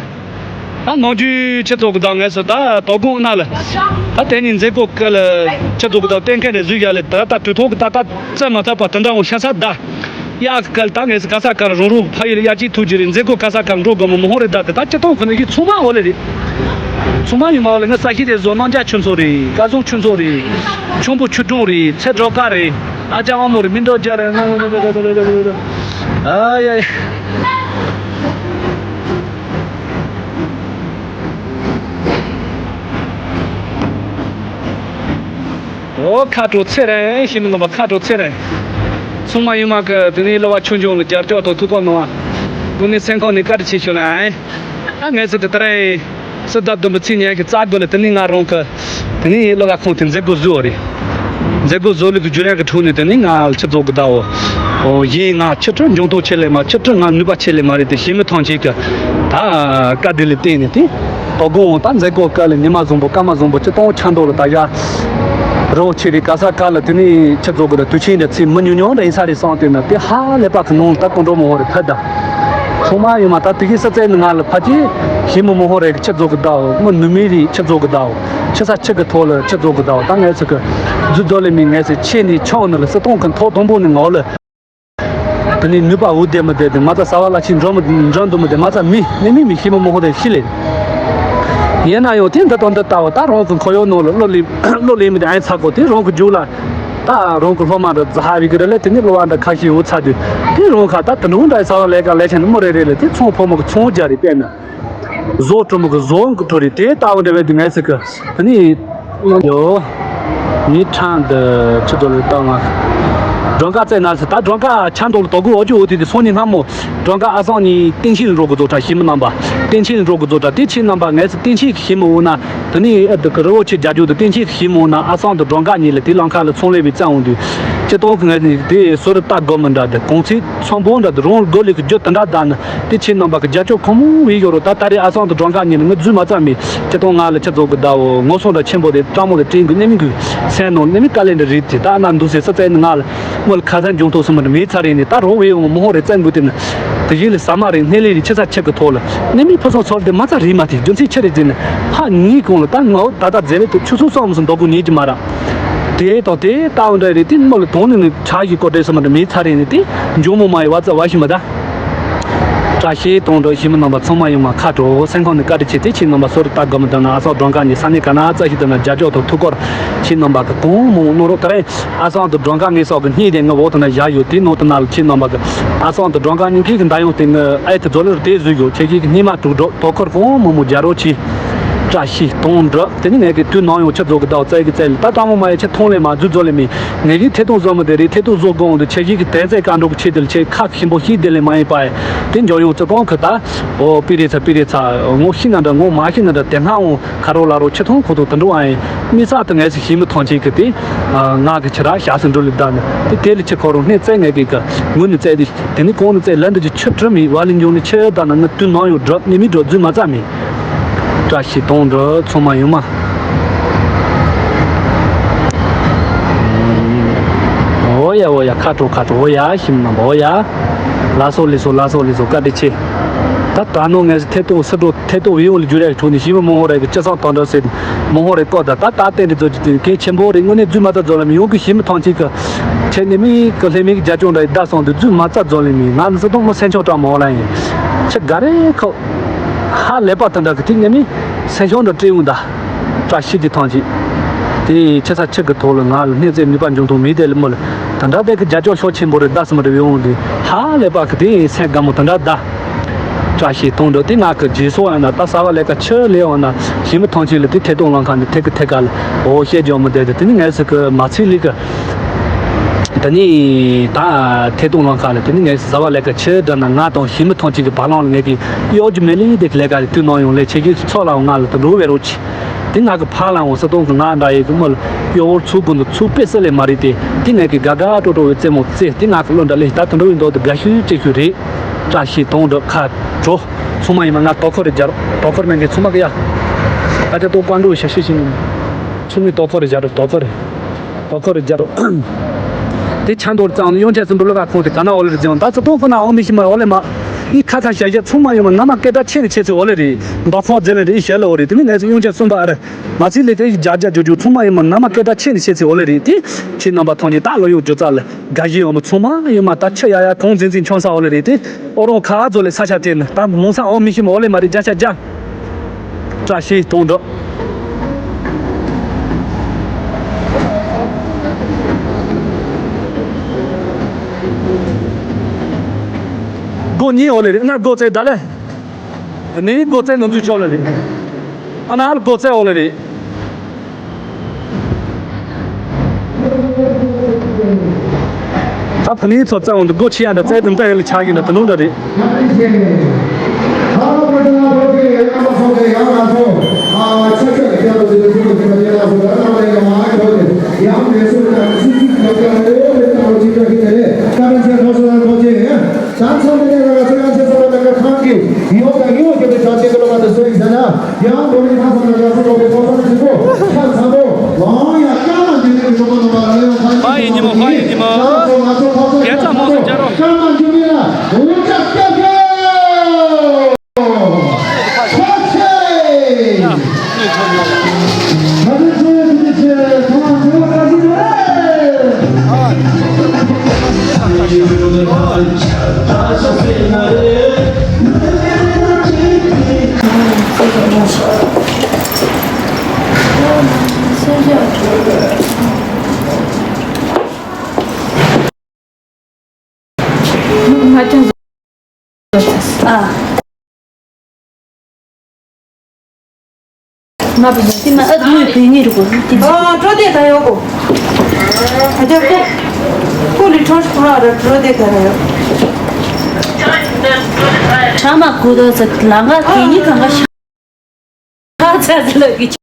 ད་ནང་རྒྱུ་ཆེ་ཚོགས་ཀྱི་ད་ངས་སུ་ད་དོ་དགོང་ན་ལ། ད་དེ་ནི་མཛད་སྒོ་ཀ་ལ་ཆེ་ཚོགས་ཀྱི་ད་གཏན་འཁེལ་རེ་བཟོས་ཡ་ལེ། ད་ད་དུས་ཐོག་གི་ད་ད་བཙལ་མ་ཐུབ་པ་དེ་འདྲ་འོང་ཤ་ས་ད། ཡ་གལ་ད་ངས་ག་ས་གར་རོང་རོང་ཕ་ཡུལ་ཡ་གཅིག་ཐུག་རྒྱུ་རེད། མཛད་སྒོ་ག་ས་གར་འགྲོ་དགོས་མོ་མོ་ཧོ་རེད། ད་དེ་ད་སྤྱི་བཏང་ཁོ་ནས་ཡིད་ཚོང་མ་འོ་ལེ་རེད། ཚོང་མ་ཡིན་མ་འོ་ལེ། ངའི་ས་གཞི་དེ་བཟོ་སྣང་རྒྱ་ཆུ་མཚོ་རེད། སྐལ་བཟང་ཆུ་མཚོ་རེད། ཆུང་བུ་ཆུ་གྲོང་རེད། ཚེ་སྒྲོལ་དཀར་རེད། ཨ་ཅག་དབང་མོ་རེད། མི་འགྲོ་རྒྱ་རེད། ཨ་ཡ་ཡ། ཨོ་ཁ་དྲོ་ཚེ་རིང་། ཤི་མི་ནང་པ་ཁ་དྲོ་ཚེ་རིང་། ཚང་མ་ཡུལ་མ་གི་དེ་ནས་གླུ་བ་ཆོས་འབྱུང་ལ་རྒྱབ་སྐྱོར་དང་ཐུགས་ཁུར་གནང་བ། དངོས་གནས་སེམས་ཁོང་ནས་བཀའ་དྲིན་ཆེ་ཞུ་ལ་ཨེ། ད་ངས་ཚེ་དེ་ལྟར་ཨེ། སི་ད་བདུན་པ་ཚིག་ཉན་གི་རྩ་དགོས་ལ་དེ་ནས་ང་རང་གི་དེ་ནས་གླུ་བ་ཁོང་དེ་མཛད་སྒོ་བཟོས་བ་རེད། མཛད་སྒོ་བཟོ་ལུགས་ཀྱི་བརྒྱུད་རིམ་གྱི་ཁྲོད་ནས་དེ་ནས་ང་ཆུ་རྫོགས་གི་ད་འོ། ཨོ་ཡིན་ང་ཆུ་ཁྲི་འབྱུང་ཐོག་ཆེ་ལེ་མ་ཆུ་ཁྲི་ང་ནུས་པ་ཆེ་ལེ་མ་རེད་དེ་ཤི་མི་ཐང་ཆེ་གི། ད་བཀའ་དྲིན་ལ་བརྟེན་ནས་དེ། དོ་དགོང་ད་མཛད་སྒོ་སྐབས་ལ་ཉི་མ་བཟང་པོ་སྐར་མ་བཟང་པོ་སྤྱི་བཏང་ཆ་འདོགས་ལ་ད་ཡ། རི་བོ་ཆེ་རི་ག་ས་ག་ལ་དེ་ནས་ཆུ་རྫོགས་གི་དུས་ཆེན་འདྲ་ཚིག་མི་ཉུང་ཉུང་རེད་ས་རེད་སོང་དེ་ན་དེ་ཧ་ལས་པ་གི་ནང་ད་ཀོང་འགྲོ་མི་ཧོ་རེ་ཕ་ད། ཚང་མ་ཡོད་མ་ད་དེ་གི་ས་ཚད་ནི་ང་ལ་ཕ་ཅི་ཞིམ་མི་མི་ཧོ་རེ་གི་ཆུ་རྫོགས་གི་ད་འོ་མི་ནུ་མི་རི་ཆུ་རྫོགས་གི་ད་འོ་ཆུ་ས་ཆུ་གི་ཐོག་ལ་ཆུ་རྫོགས་གི་ད་འོ་ད་ངས་ཚ་གི་རྫུ་རྫོགས་ལས་མི་ངས་ཚ་ཆེ་ནི་ཆང་ནི་ལ་ས་སྟོང་གི་མཐོ་དང་པོ་ནི་ངའོ་ལ། དེ་ནས་ནུས་པ་འུ་བདེ་མི་བདེ་དེ་མ་རྩ་ཟ་བ་ལ་ཕྱིན་འགྲོ་མི་འགྲོ་འདུག་མི་བདེ་མ་རྩ་མི་ནི་མི་མི་ཤི་མི་མོ་ཧོ་དེ་ཤི་ལེ། ཡིན་ན་ཡང་དེ་འདི་དང་འདི་ལྟ་བུ་ད་རང་གི་ཁོ་ཡོད་ནོ་ལ་བློ་ལི་བློ་ལི་མི་དེ་ཨ་ཡིན་ཚ་གོ་དེ་རང་གི་རྒྱུག་ལ་ད་རང་གི་སློབ་མ་འདྲ་ཛ་ཧ་བི་གི་རེ་ལེ་དེ་ནི་བློ་བ་འདྲ་ཁ་ཤས་འུ་ཚ་དུས་དེ་རང་ཁ་ད་དུ་འགྲོ་འདྲ་ཡི་ཚ་བ་ལས་ཀ་ལས་ཆེན་མོ་རེ་རེ་ལེ་དེ་ཚོང་ཕོ་མོ་གི་ཚོང་རྒྱ་རེ་པས་ན། བཟོ་སྤྲོ་མོ་གི་བཟོ་གི་ཐོ་རེད་དེ་ལྟ་བུ་འདྲ་བས་དུས་ངས་ཟེར་གི་ཨ་ནི་ཡོ། ངའི་འཕྲང་འདི་ཆུ་དོ་ལ་བཏང་ང་། སྒྲོན་ཀ་བཙལ་ན་ཟེར་ད་སྒྲོན་ཀ་ཆ་འདོག་ལ་དོ་གུ་འོ་ཅུ་འོ་དེ་དེ་སོང་ནི་སྔ་མོ་སྒྲོན་ཀ་ཨ་སང་ནི་སྟེང་ཤིང་འགྲོ་གི་བཟོ་གྲ་ཤི་མི་རྣམ་པ་སྟེང་ཤིང་འགྲོ་གི་བཟོ་གྲ་དེ་ཆི་རྣམ་པ་ངས་ཟེར་སྟེང་ཤིང་ཤི་མི་འོ་ན་དེ་ནི་ཨ་དུ་གི་རི་བོ་ཆེ་རྒྱ་རྒྱུ་དུ་སྟེང་ཤིང་ཤི་མི་འོ་ན་ཨ་སང་དུ་སྒྲོན་ཀ་གཉིས་ལ་དེ་ལང་ཁ་ལ་ཚོང་ལས་པའི་བཙན་འོང་དུས་ཅི་ཏོང་གི་ངས་ནི་དེ་སོ་རུ་ལྟ་དགོ་མི་འདྲ་དེ་གོང་ཚེ། ཚོང་པོ་འདྲ་དུ་རོང་སྒོ་ལི་གི་རྒྱུ་དེ་འདྲ་བདག་ནི་དེ་ཁྱེད་རྣམ་པ་གི་རྒྱ་ཅོག་ཁོ་མོ་བི་ཡོ་རོ་ད་ད་རེ་ཨ་སང་དུ་སྒྲོན་ཀ་ཉིན་ནི་ང་རྫུས་མ་ཙམ་མི་ཁྱེད་དང་ང་ལ་ཁྱེད་ཚོ་གི་ཟླ་བོ་ངོ་སོ་འདྲ་ཆེན་པོ་དེ་སྤྲང་མོ་དེ་སྤྲིན་གི་གནས་མི་གི་སེན་ནོ་གནས་མི་དཀའ་ལས་འདྲ་རིག་དེ་ད་ན་འདུག་སེ་ས་ཚད་ནི་ང་ལ་མོ་ལ་ཁ་སང་འབྱུང་ཐོག་སུ་མི་འདྲ་མི་ཚ་རེ་ནི་ད་རོ་བི་ཡོ་མོ་ཧོ་རེ་བཙན་དགོས་དེ་ནི་དེ་ཡིན་ལ་ཟ་མ་རེ་སྣེ་ལེ་རེ་ཆེ་ས་ཆེ་གི་ཐོག་ལ་གནས་མི་ཕོ་སོང་ཚོར་དེ་མ་ཚ་རིག་མ་དེ་རྒྱུ་མཚན་ཆེ་རེ་དེ་ནི་ཧ་ངའི་གོང་ལ་ད་ང་འོ་ད་ད་མཛེས་པའི་དུ་ཆུ་སོ་སོ་མི་སུ་འདོག་གོ་ཉེ་གི་མ་ར། དེ་དང་དེ་ལྟ་བུ་འདྲ་རེད་དེ་མོ་ལ་དོང་ནས་ནི་ཆ་ཞིག་གོ་དྲེ་སོ་མ་འདྲ་མི་ཚ་རེ་ནི་དེ་འཇོ་མོ་མ་ཡི་བ་ཙ་བ་ཞིག་མ་ད། བཀྲ་ཤིས་དོང་འགྲོ་ཞི་མི་རྣམ་པ་ཚང་མ་ཡོང་མ་ཁ་དྲོ་སེམས་ཁོང་ནས་བཀའ་དྲིན་ཆེ་དེ་ཁྱེད་རྣམ་པ་སོ་རུ་ལྟ་དགོས་མི་འདུག་ན་ཨ་སོག་སྒྲོན་ཀ་ནས་ས་གནས་ག་ན་ཙ་ཞིག་འདུག་ན་རྒྱ་ཅོག་དང་ཐུགས་ཁོར་ཁྱེད་རྣམ་པ་གི་གོང་མོ་མོ་ནོ་རོ་ད་རེ་ཨ་སོག་དང་སྒྲོན་ཀ་ངེས་སོག་གི་སྙིང་དེ་ངའི་འོག་ཏུ་ན་བཞག་ཡོད་དེ་ནོ་དུ་ན་ལ་ཁྱེད་རྣམ་པ་གི་ཨ་སོག་དང་སྒྲོན་ཀ་སྙིང་ཁྱེད་ཀྱི་མདའ་ཡོང་སྟེང་ཨེ་ཐི་རྫོ་ལེར་དེ་བཟོས་ཡོད་ཁྱེད་ཀྱི་སྙིང་མ་དྲུག་འགྲོ་དོ་ཁོར་གོང་མོ་མོ་རྒྱ་རོ་ཆེ། བཀྲ་ཤིས་དོང་འགྲོ། དེ་ནི་ངས་ཀྱི་དུས་ནང་ཡོང་ཆུ་རྫོགས་ཀྱི་ཟླ་བ་བཙལ་གི་བཙལ་ལ་ད་ལྟ་མོ་མ་ཡ་ཆེ་མཐོང་ལས་མ་རྫུ་རྫོ་ལས་མི་ངས་ཀྱི་ཐེ་གཏོང་བཟོ་མི་དེ་རེད་ཐེ་གཏོང་བཟོ་དགོངས་དུ་ཆེ་ཞིག་གི་དན་རྩེ་བཀའ་འགྲོ་གི་ཆེད་དུ་ལ་ཆེ་ཁག་ཞིམ་པོ་ཞིག་དེ་ལས་མ་ཡིན་པ་ཡ་དེ་འཇོག་ཡོང་ཆུ་གཏོང་གི་ད་འོ་པི་རེ་ཚ་པི་རེ་ཚ་ངོ་ཤི་ན་འདྲ་ངོ་མ་ཤི་ན་འདྲ་དེ་སྔ་འོང་ཁ་རོག་ལ་རོག་ཆུ་ཐོང་ཁོ་ཐོག་དུ་འགྲོ་བ་ཡིན་མི་ཚ་དུ་ངས་སུ་ཞིམ་མི་ཐོང་ཆེ་གི་དེ་ང་གི་ཆུ་ར་ཞག་སུ་འགྲོ་ལི་ད་ནི་དེ་དེ་ལ་ཆུ་ཁོ་རོ་སྣེ་རྩེ་ངས་ཀྱི་གི་ངུ་ནི་རྩེ་དེ། དེ་ནི་གོང་ནི་རྩེ་ལན་དུ་ཅི་ཆུ་གྲུ་མི་བ་ལི་འབྱུང་ནི་ཆེ་ད་ན་ང་དུས་ནང་ཡོད་འགྲོ་ནི་མི་འགྲོ་རྫུན་མ་རྩ་མི། བཀྲ་ཤིས་དོང་འགྲོ་ཚང་མ་ཡོང་མ། འོ་ཡ་འོ་ཡ་ཁ་དྲོ་ཁ་དྲོ་འོ་ཡ་ཞིམ་ནམ་འོ་ཡ། ལ་སོ་ལི་སོ་ལ་སོ་ལི་སོ་བཀའ་དྲིན་ཆེ། ད་ད་ནོ་ངས་ཐེ་གཏོགས་སི་འགྲོ་ཐེ་གཏོགས་བེའུ་ལ་འཇུ་རེ་གྲོ་ནི་ཞིམ་མོ་ཧོ་རེ་གི་ཅི་སང་དང་འདྲ་སེ་མོ་ཧོ་རེ་ཀོ་ད་ད་ད་ཏན་རི་ཛོ་ཅི་ཏི་གེ་ཆེན་པོ་རེ་དངོས་གནས་རྫུན་མ་རྩ་རྫོ་ལ་མི་ཡོང་གི་ཞིམ་མི་ཐང་ཆེ་གི། ཁྱེད་ནི་མི་གི་ལྷད་མི་གི་རྒྱ་ཅོང་འདྲ་ཡི་བདག་སོང་དུས་རྫུན་མ་རྩ་རྫོ་ལེ་མི་ང་ནི་སི་ཏོང་མོ་སེང་ཆོག་གྲག་མོ་ལ་ཡིན། ཁྱེད་ག་རེ་ཁོ། ཧ་ལས་པ་དེ་འདྲ་གི་དེ་ནི་མི་སེང་ཆོག་འདྲ་སྤྲེའུ་འདའ། བཀྲ་ཤིས་ཀྱི་ཐང་ཅིག་དེ་ཆེ་ས་ཆེ་གི་ཐོག་ལ་ང་ལ་སྣེ་རྩེ་ནུས་པ་འབྱུང་ཐུབ་མི་དེ་ལ་མོ་ལ་དེ་འདྲ་དེ་གི་རྒྱ་ཅོག་ཤོག་ཆེན་པོ་རེ་བདག་སི་མ་རེ་ཡོང་དུས་ཧ་ལས་པ་གི་དེ་སེང་དགའ་མོ་དེ་འདྲ་བདའ། བཀྲ་ཤིས་དོན་འགྲུབ་དེ་ང་གི་རྗེས་སོ་ཡང་ན་ད་གསར་བ་ལས་ཀ་ཆུ་ལས་འོང་ན་ཞིམ་མི་ཐང་ཆེ་ལ་དེ་ཐད་གཏོང་ལང་ཁ་ནས་ཐད་ཀི་ཐད་ཀ་ལ་འོ་བཤད་རྒྱུ་མི་བསྡད་དེ་དེ་ནི་ངས་སི་གི་མ་ཚིག་ལི་གི་དེ་ནི་ད་ཐད་གཏོང་ལང་ཁ་ལ་དེ་ནི་ངས་གསར་བ་ལས་ཀ་ཆུ་འདྲ་ན་ང་དང་ཞིམ་མི་ཐང་ཆེ་གི་བ་ལང་ལ་ངས་གི་གཡོ་རྒྱུ་མེད་ལི་དེ་གི་ལས་ཀ་ལ་དུས་ནང་ཡོང་ལས་ཆེ་གི་ཚོ་ལའང་ང་ལ་དུ་འགྲོ་བའི་རོ་ཆེ་དེ་ང་གི་ཕ་ལའང་སི་ཏོང་གི་ང་འདྲ་ཡི་གི་མི་ལ་གཡོ་བོར་ཚུགས་དགོས་འདུག་ཚུགས་པའི་སི་ལས་མ་རེད་དེ་དེ་ངས་གི་དགའ་དགའ་སྤྲོ་སྤྲོ་བའི་རྩེད་མོ་རྩེ་དེ་ང་གི་བློ་འདྲ་ལས་ད་དུ་འགྲོ་བའི་མདོག་དུ་དགའ་ཤོས་ཅིག་ཤོས་རེད། བཀྲ་ཤིས་དོན་འགྲུབ་ཁ་དྲོ། ཚང་མ་ཡིན་ན་ང་དོ་ཁུར་རེ་རྒྱག་རོགས། དོ་ཁུར་མེད་མཁན་ཚང་མ་གི་ཡ། ད་ཆ་དོ་ཀོང་ཀྲུའུ་ཞབས་ཞུ་ཞིག་ཡིན། ཚང་མས་དོ་ཁུར་རེ་རྒྱག་རོགས་དོ་ཁུར་རེ། དོ་ཁུར་རེ་རྒྱག་རོགས། དེ་ཆ་འདོར་ཙང་ཡོང་ཆ་ཚུན་པོ་ལོ་ཁ་ཁོང་དེ་ག་ན་འོ་ལེ་རེ་ཟེར་ཡོང་ད་ཚོ་དོ་ཁུར་ན་འོ་མི་ཤི་མ་འོ་ལེ་མ། ཨི་ཁ་ཁ་ཞ་ཞ་ཚང་མ་ཡིན་ན་ན་མ་སྐད་གྲགས་ཆེ་ནི་ཆེ་ཚེ་འོ་ལེ་རེད། འདོ་ཁོག་རྫེ་ལེ་རེད་ཞལ་ལ་འོ་རེད་དེ་ནི་ང་ཚོ་ཡོང་ཆ་གསུམ་པ་ཨ་རེ། མ་ཚིག་ལས་དེ་རྒྱ་རྒྱ་ཇོ་ཇོ་ཚང་མ་ཡིན་མ་ན་མ་སྐད་གྲགས་ཆེ་ནི་ཆེ་ཚེ་འོ་ལེ་རེད་དེ། ཁྱེད་རྣམ་པ་ཐོན་ནས་ད་ལོ་ཡོད་ཇོ་ཙ་ལ་དགའ་བཞིན་ཡོང་མི་ཚང་མ་ཡིན་མ་ད་ཆ་ཡ་ཡ་གང་འཛིན་འཛིན་ཆང་ས་འོ་ལེ་རེད་དེ། ཨོ་རོང་ཁ་ཨ་ཛོ་ལེ་ས་ཆ་དེ་ནི་ད་མོང་ས་འོ་མི་ཤི་མ་འོ་ལེ་མ་རེད་རྒྱ་ཆ་རྒྱ། བཀྲ་ཤིས་དོན་འགྲུབ། སྒོ་གཉིས་འོ་ལེ་རེད་ན་སྒོ་ཚེ་ད་ལེ། ནི་སྒོ་ཚེ་ནོར་འཛུལ་ཆོག་ལེ་རེད། ཨ་ན་ཨ་ལ་སྒོ་ཚེ་འོ་ལེ་རེད། ད་ཕ་ནི་ཚོ་རྩ་འོང་དུ་སྒོ་ཕྱི་ཡ་འདྲ་རྩའི་དུམ་རྩ་ཡ་ལ་ཆགས་ཀྱི་འདྲ་དུ་ནུང་འདྲ་རེད། ཕ་ཡི་ཉི་མ། ཕ་ཡི་ཉི་མ། རྒྱལ་ཚ་མང་སུ་བྱ་རོགས། ང་ཅང་བཟོ་ཨ། ང་བཟོ་དེ་མ་ཨ་དུ་མོས་བུད་ངེས་རུ་གོ་དེ། ཨ་ཀྲོ་དེ་ད་ཡོད་གོ། ཨ་ཅག་ཀོ། ཀོ་ལི་ཁྲོ་ཤ་ཁོ་ར་ར་ཀྲོ་དེ་ད་ར་ཡོད། ཁྲ་མ་ཀུ་དོ་ཚ་ལང་ག་དེ་ཉིད་གང་ག་ཤ། ཁ་ཚ་ཚ་ལ་གི།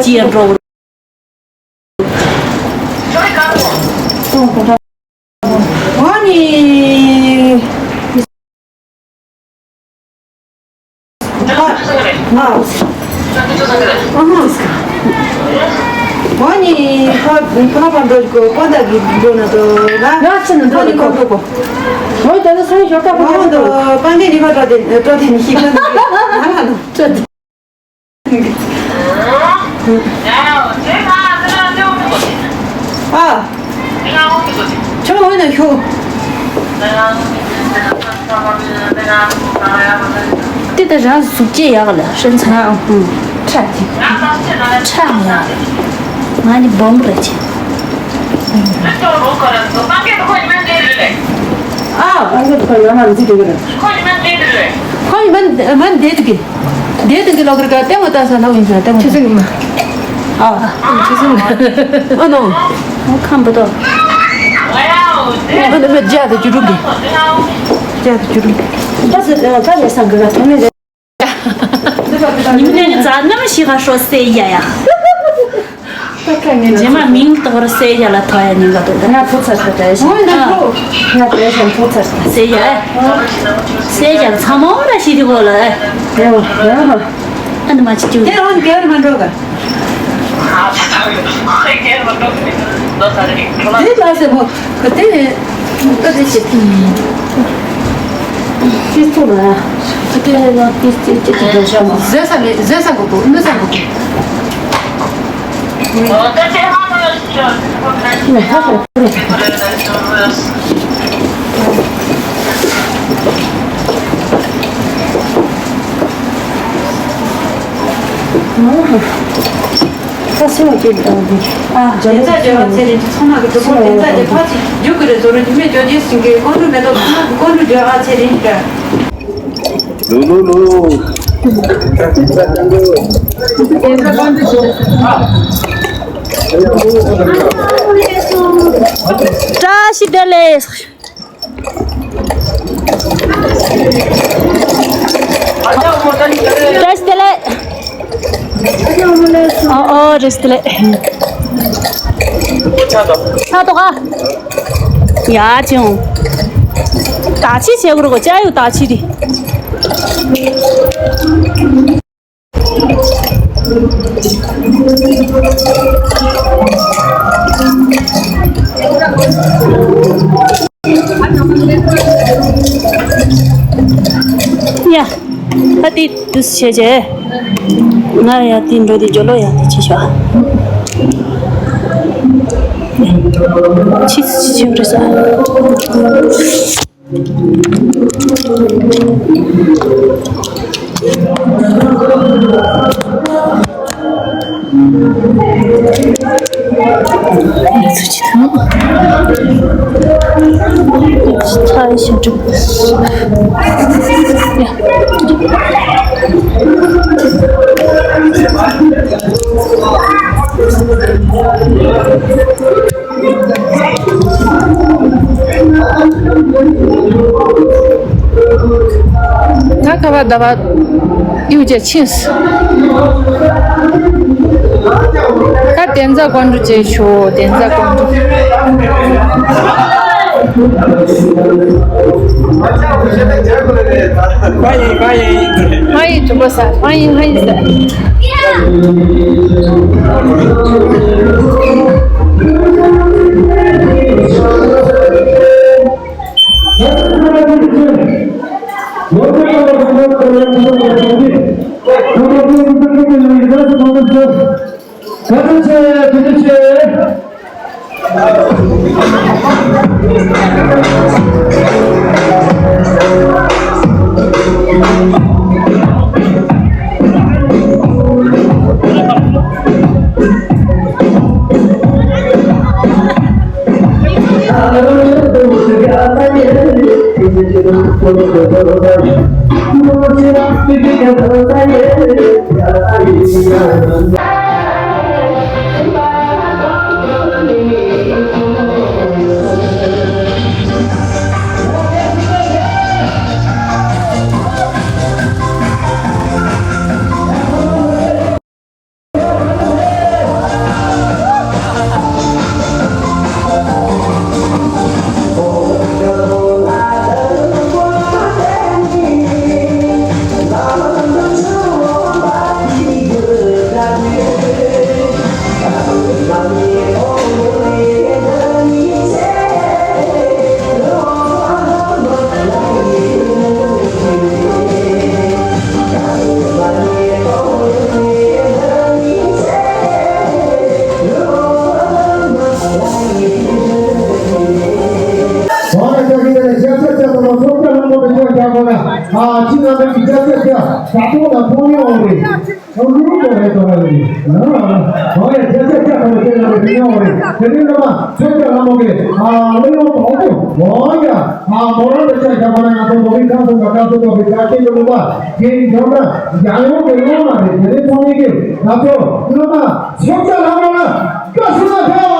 ཅི་ཡང་འགྲོ། ཨ་ནི། ཨ་ནི་ཁ་ཁ་ལག་པ་འགྲོ་གོ་པ་ད་གི་འགྲོ་ན་དོ་ལ། ང་ཚོ་ནི་འགྲོ་ཨ་ནི་གོ་འགྲོ་གོ། ང་ད་ནི་སང་ཞོགས་ཀ་པ་འགྲོ་གོ། པང་གི་ནི་པ་འགྲོ་དེ་འགྲོ་དེ་ནི་ཤི་ཁ་ནི་ང་ལ་ནི། ཨ། ཁྱོད་འོ་ན་ཤོག་དེ་ད་རང་གཟུགས་བྱད་ཡག་ལ་ཧྲན་ཚ། ཁྲ་ཁྲ་ནི་ང་ནི་སྦོམ་རེད་ཅེ། ཨ། ཁོ་ཡི་མ་མ་འདེད་དུ་གི། འདི་དེ་གི་ལོག་རིག་ལྟད་མོ་ལྟ་ས་ལོག་ཡིན་ཟེར་ལྟད་མོ་ཆུ་ཚོད་ཉི་མ། ཨ། ཆུ་ཚོད་ཉི་མ། ཨ་ནོ། ཨོ་ཁམ་བུ་དོ། ཨ་ནོ་མི་བརྒྱ་དང་བཅུ་དྲུག་གི། བརྒྱ་དང་བཅུ་དྲུག་གི། ད་སུ་ད་ལས་སང་གི་ལ་ཐོན་མི་རེད། ཉིན་ནས་ཛ་ནམ་ཞིག་ག་ཧྲོ་སེ་ཡ་ཡ། རྗེས་མ་མིང་དོར་སེ་ཡ་ལ་ཐོ་ཡ་ཉིན་ག་དོ་ད། ང་ཐོ་ཚར་ད་ད་ཡ་ཞིག་ང་ད་ཁོ་ང་པེ་ཤན་ཐོ་ཚར་ད། སེ་ཡ་སེ་ཡ་ཚ་མོ་ར་ཞིག་དེ་གོ་ལ། ཡ་ཡ། ཨ་ནི་མ་ཅི་ཅུ། དེ་རང་གེར་མ་འགྲོ་ག། དེ་ལ་སེ་མོ་ག་དེ་ནས་ད་དེ་ཞིག་ཅི་ཐུ་ལ་ག་དེ་ལ་དེ་ཅི་ཅི་ཅི་དེ་ཤ་མ་ཟེ་ས་མེ་ཟེ་ས་གོ་གོ་མེ་ས་གོ་གོ། ད་སེམས་ཀྱི་དང་འདི། ཨ། དེ་ཚ་བརྗོད་པ་ཚེ་རིང་གི་ཚོང་ནག་གི་གྲོགས་པོ་དེ་ཚ་དེ་ཕ་ཚི་རྒྱུག་གི་རེད་ཟོ་རུ་དུ་མེད་ཇོ་རྗེས་ཟིན་གི་ཀོང་ཀྲུ་མེ་ཏོག་ཚོང་ནག་གི་ཀོང་ཀྲུ་བརྗོད་ཨ་ཚེ་རིང་གི། ལུ་ལུ་ལུ། བཀྲ་ཤིས་བདེ་ལེགས། བཀྲ་ཤིས་བདེ་ལེགས། ཨོ་ཨོ་བཀྲ་ཤིས་བདེ་ལེགས། ཆ་ཏོག་ཨ། ཡ་ཅིང་། ད་ཅི་བྱེད་དགོས་རེད་གོ་ཅ་ཡོད་ད་ཅི་དེ། ཡ། ཨ་ཏི་དུས་ཆེ་ཆེ། ང་ཡ་ཏི་འགྲོ་དེ་ཇོ་ལོ་ཡ་ཏི་ཆེ་ཤོག་ཆི་ཆི་ཆི་རེད་ས། ད་ཁ་བ་ཟླ་བ་གཡུ་བྱ་ཕྱིན་སོང་། ད་བདེན་རྫ་ཀོང་ཀྲུ་བྱས་ཤོག་བདེན་རྫ་ཀོང་ཀྲུ། 欢迎，欢迎。欢迎主播ཟེར། 欢迎，欢迎ཟེར། ཨོ་ཡ། རྒྱ་ཆེ་རྒྱ་ཐོག་ལ་ཐོག་མི་འོང་རེད། ཨོ་རུ་རུ་རེད་དོ་རེད། ཨོ་ཡ། རྒྱ་ཆེ་རྒྱ་ཐོག་ལ་ཐོག་མི་འོང་རེད། དེ་ནས་ལ་མ་ཆོས་རྒྱ་ལ་མོ་གི་ཨ་ལེ་ཡོང་དོ་དོ། ཨོ་ཡ། ཨ་མོ་རང་དེ་ཆ་རྒྱ་མ་ན་ང་ཚོ་མོ་གི་ཁམས་སུ་ང་ཁམས་སུ་ཐོག་གི་རྒྱ་ཆེ་ཡོང་བ་གི་འཇོག་ན་རྒྱ་ཡོང་གི་ལོ་མ་རེད། དེ་ནས་ཐོག་མི་གི་ང་ཚོ་ལ་མ་ཆོས་རྒྱ་ལ་མོ་ལ་བཀའ་ཟུར་ལ་ཕེབས།